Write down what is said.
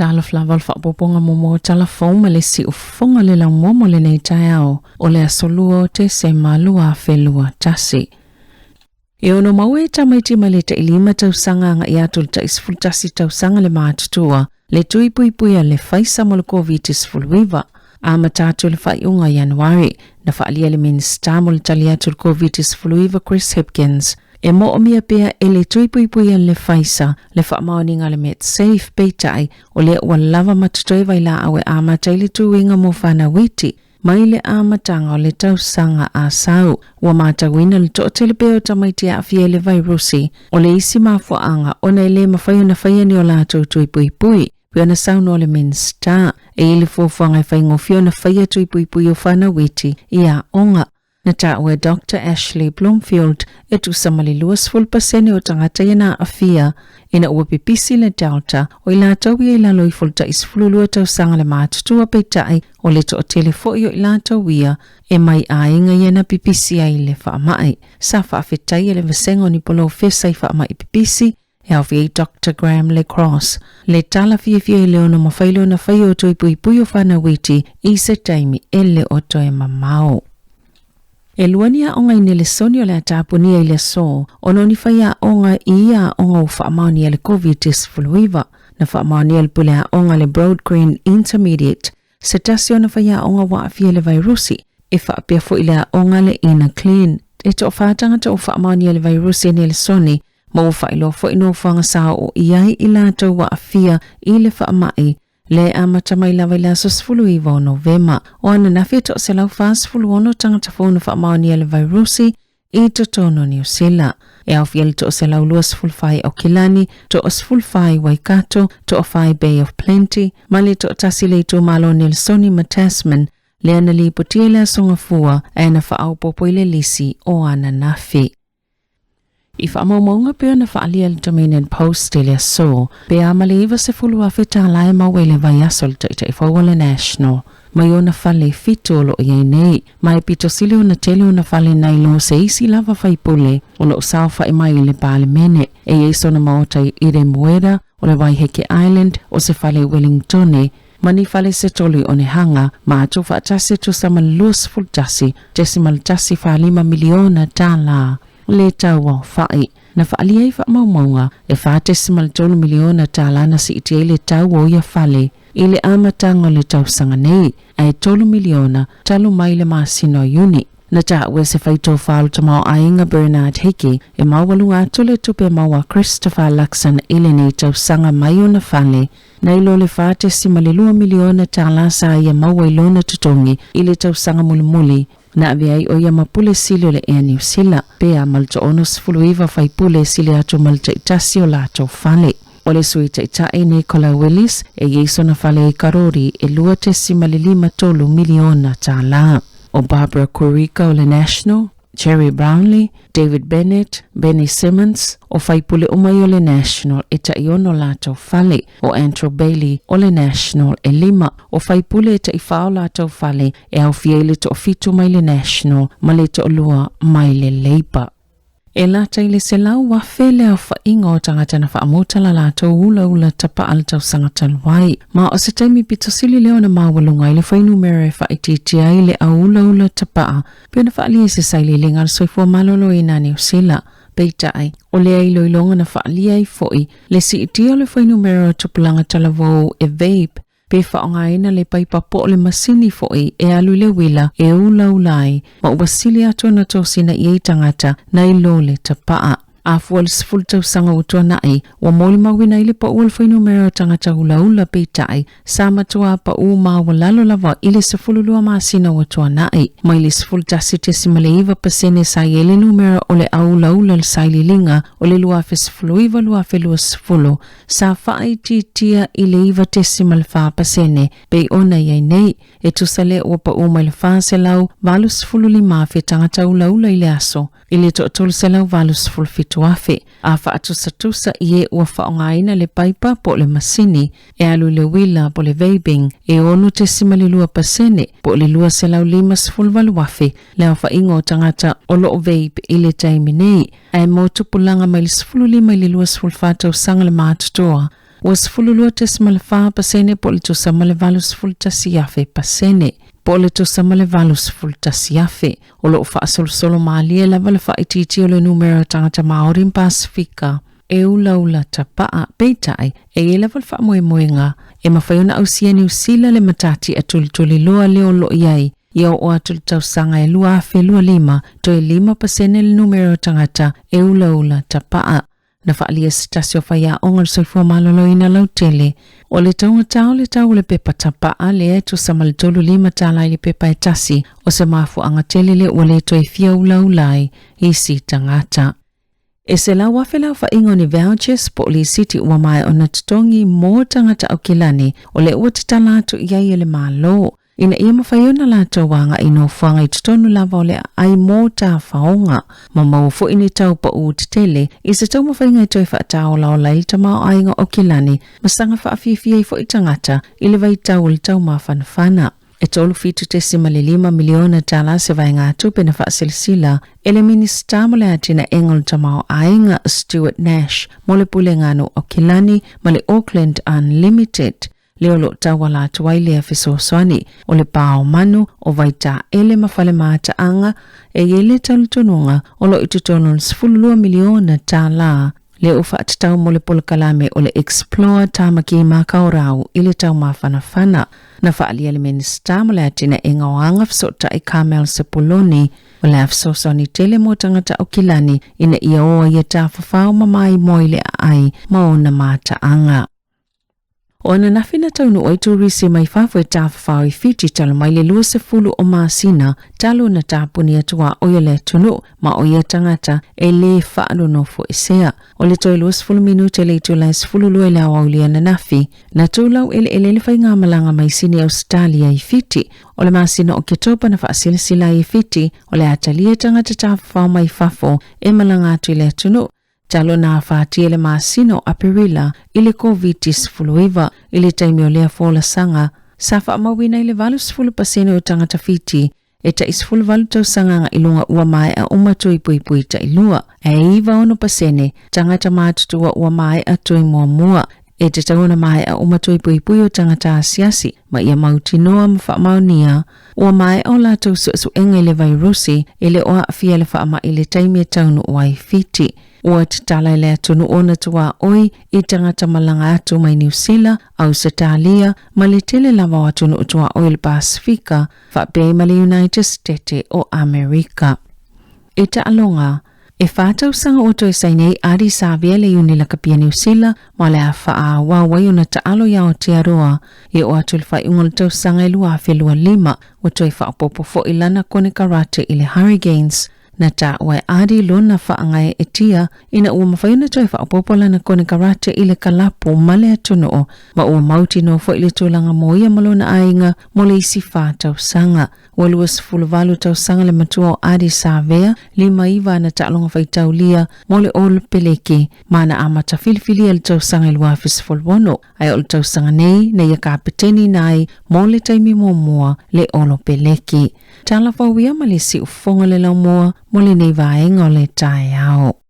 Talofa lava o le faaopoopoga muamua o tala fou ma le isi ufofoga le laumua mo lenei taeao o le aso 2 o Tesema 2021. E ono maua e tamaiti mai le tai 5 tausaga agai atu i le tai 11 tausaga le matutua le tui puipui a le Pfizer mo le Koviti-19. Amata atu i le faaiuga o Ianuari, na faaalia le Minisita mo le tali atu i le Koviti-19 Chris Hipkins e moomia pea e le tui puipui a le Pfizer le faamaoniga a le Medsafe, peitai o lea ua lava ma totoe vailaau e amata ai le tuiga mo fanau iti. Mai le amataga o le tausaga a sau, ua matauina le toatele pea o tamaiti e aafia i le vairusi. O le isi mafuaaga ona e le mafai ona faia ni o latou tui puipui, pei ona saunoa le Minisita. E i ai le fuafuaga e faigofie ona faia tui puipui o fanau iti i aoga. Na taua e Doctor Ashley Bloomfield e tusa ma le 20% o tagata ia na aafia ina ua pipisi le Delta, o i latou ia i lalo ifo o le tai 12 tausaga le matutua peitai o le toatele foi o i latou ia e mai aiga ia na pipisi ai le faamai. Sa faafetaia le vasega o ni polofesa i faamai pipisi e aofia ai Doctor Graham Le Cross, le tala fiafia i le ono mafai lea ona faia o toe puipui o fanau iti i se taimi e le o toe mamao. E lua ni aoga i Nelesoni o le a tapunia i le aso ona o ni faiaoga i ia aoga ua faamaonia i le Koviti-19. Na faamaonia e le pule aoga le Broadgreen Intermediate se tasi ona faiaoga ua aafia i le vairusi, e faapea foi le aoga le Inner Clean. E toafa tagata ua faamaonia i le vairusi e Nelesoni ma ua faailoa foi nofoaga sa oo i ai i latou ua aafia i le faamai le amata mai lava i le aso 19 o Novema. O ananafi e 146 tagata fou na faamaonia le vairusi i totonu o Niu Sila. E aofia le 124 i Aukilani, 14 i Waikato, 4 i Bay of Plenty, ma le 1 le itumalo Nelsoni ma Tasman, lea na lipotia i le aso Gafua ae na faaopoopo i le lisi o ananafi. I faamaumauga pei ona faaalia e le Dominion Post i le aso, pe a ma le $90,000 tala e maua i le vaiaso le Taitai fou o le National mai ona fale fitu o lo o i ai nei, ma e pito sili ona tele ona fale nai lo se isi lava faipule o lo o saofai mai i le Palemene. E i ai sona maota i Iremuera, o le Waiheke Island, o se fale i Wellingtone, ma ni fale se tolu i Onehanga, ma atu faatasi e tusa ma le $21.145 miliona tala le tau aofai. Na faaalia ai faamaumauga e $4.3 miliona tala na siitia ai le tau o ia fale i le amataga o le tausaga nei, ae $3 miliona talu mai le masina o Iuni. Na taua e se faitofa o le tamaoaiga Bernard Hickey e maualuga atu le tupe maua a Christopher Luxon i lenei tausaga mai ona fale Nei lo le $4.2 miliona tala sa ia maua i lona totogi i le tausaga mulimuli na avea ai o ia ma pule sili o le Air Niu Sila, pe a ma le 69 faipule sili atu ma le taitasi o latou fale. O le Sui Taitai Nicola Willis e i ai sona fale i Karori e $2.53 miliona tala. O Barbara Kuriga o le National, Gerry Brownlee, David Bennett, Benny Simmons, o faipule uma ia o le National e tai-ono latou fale, o Andrew Bailey o le National e lima, o faipule e tai-fa o latou fale e aofia ai le toafitu mai le National ma le toalua mai le Labour. E lata i le 100,000 le aofaiga o tagata na faamuta la latou ulaula tapaa le tausaga talu ai. Ma o se taimi pito sili lea ona maualuga ai le fuainumera e faaitiitia ai le au ulaula tapaa pei ona faaalia i se sailiiliga a le soifua maloloina a Niu Sila. Peitai, o lea iloiloga na faaalia ai foi le siitia o le fuainumera o tupulaga talavou e vape pe faaaogaina le paipa po o le masini foi e alu i le uila e ulaula ai ma ua sili atu ona tosina i ai tagata nai lo le tapaa. A fua i le 10 tausaga ua tuanai, ua molimauina ai le pau o le fuainumera o tagata ulaula peitai, sa matua pau maualalo lava i le 12 masina ua tuanai, mai le 11.9% sa i ai le numera o le au ulaula le sailiiliga o le 2019-2020, sa faaitiitia i le 9.4% pei ona i ai nei. E tusa lea ua pau mai le 485,000 tagata ulaula i le aso, i le 387,000, a faatusatusa i e ua faaaogaina le paipa po o le masini e alu i le uila po o le vaping e 6.2% po o le 258,000 le aofaiga o tagata o lo o vape i le taimi nei, ae mo tupulaga mai le 15 i le 24 tausaga le matutua. Ua 12.4% po o le tusa ma le 81,000%. Po o le tusa ma le 81,000. O lo o faasolosolo malie lava le faaitiitia o le numera o tagata Māori ma Pasefika e ulaula tapaa. Peitai, e i ai lava le faamoemoega e mafai ona ausia e Niu Sila le matatia tulituliloa lea o lo o i ai ia oo atu i le tausaga e 2025, toe 5% le numera o tagata e ulaula tapaa. Na faaalia se tasi o faiaoga o le soifua maloloina lautele, o le taugata o le tau o le pepa tapaa lea e tusa ma le $35 i le pepa e tasi, o se mafuaaga tele lea ua le toe fia ulaula ai isi tagata. E 100,000 le aofaiga o ni vouchers po o lisiti ua maea ona totogi mo tagata Aukilani o lea ua tatala atu i ai e le Malo, ina ia mafai ona latou agai i nofoaga i totonu lava o le aai mo tafaoga, ma maua foi ni tau pau tetele i se taumafaiga e toe faataolaola ai le tamaoaiga o Aukilani ma saga faafiafia ai foi tagata i le vaitau o le taumafanafana. E $37.5 miliona tala se vaegatupe na faasilasila e le Minisita mo le Atinaega o le Tamaoaiga Stuart Nash mo le Pulega a Nuu Aukilani ma le Auckland Unlimited, lea o lo o tauala atu ai lea fesoasoani o le pao manu o Vaitaele ma Falemataaga e i ai le talitonuga o lo o i totonu o le $12 miliona tala lea ua faatatau mo le polokalame o le Explore Tāmaki Makaurau i le taumafanafana. Na faaalia le Minisita mo le Atinaega o Aga Fesootai Carmel Sepuloni o le a fesoasoani tele mo tagata Aukilani ina ia o ai e tafafao ma maimoa i le aai ma ona mataaga. O ananafi na taunuu ai turisi mai fafo e tafafao i Fiti talu mai le 20 o masina talu na tapuni atu a oia le atunuu ma o ia tagata e lē faalonofo esea. O le toe 20 minute le itula e 12 i le aoauli ananafi, na tulau eleele le faigamalaga mai Sini Ausetalia i Fiti. O le masina o Oketopa na faasilasila ai e Fiti o le a talia tagata tafafao mai fafo e malaga atu i le atunuu talu na afatia le masina o Aperila i le Koviti-19. I le taimi o lea folasaga, sa faamauina i le 80% o tagata Fiti e tai 18 tausaga agai i luga ua maea uma tui puipui tailua, ae 96% tagata matutua ua maea tui muamua. E tatau ona maea uma tui puipui o tagata asiasi ma ia mautinoa ma faamaonia ua maea o latou suesuega i le vairusi e le o aafia i le faamai i le taimi e taunuu ai Fiti. Ua tatala i le atunuu ona tuaoi i tagata malaga atu mai Niu Sila, Ausetalia ma le tele lava o atunuu tuaoi o le Pasefika faapea ai ma le United State o Amerika. I taaloga, e 4 tausaga ua toe saini ai Ardie Savea le iuni lakapi a Niu Sila ma o le a faaauau ai ona taalo i Aotearoa e oo atu i le faaiuga o le tausaga e 2025. Ua toe faaopoopo foi lana konekarate i le Hurricanes. Na taua e Ardie lona faagaeetia ina ua mafai ona toe faaopoopo lana konekarate i le kalapu ma le atunuu, ma ua mautinoa foi le tulaga mo ia ma lona aiga mo le isi 4 tausaga. Ua 28 tausaga le matua o Ardie Savea, 59 ana taaloga faitaulia mo le All Peleki ma na amata filifilia le tausaga i 2016, ae o le tausaga nei na ia kapeteni na ai mo le taimi muamua le Olo Peleki. Tala fauia ma le siufofoga le laumua mo lenei vaega o le taeao.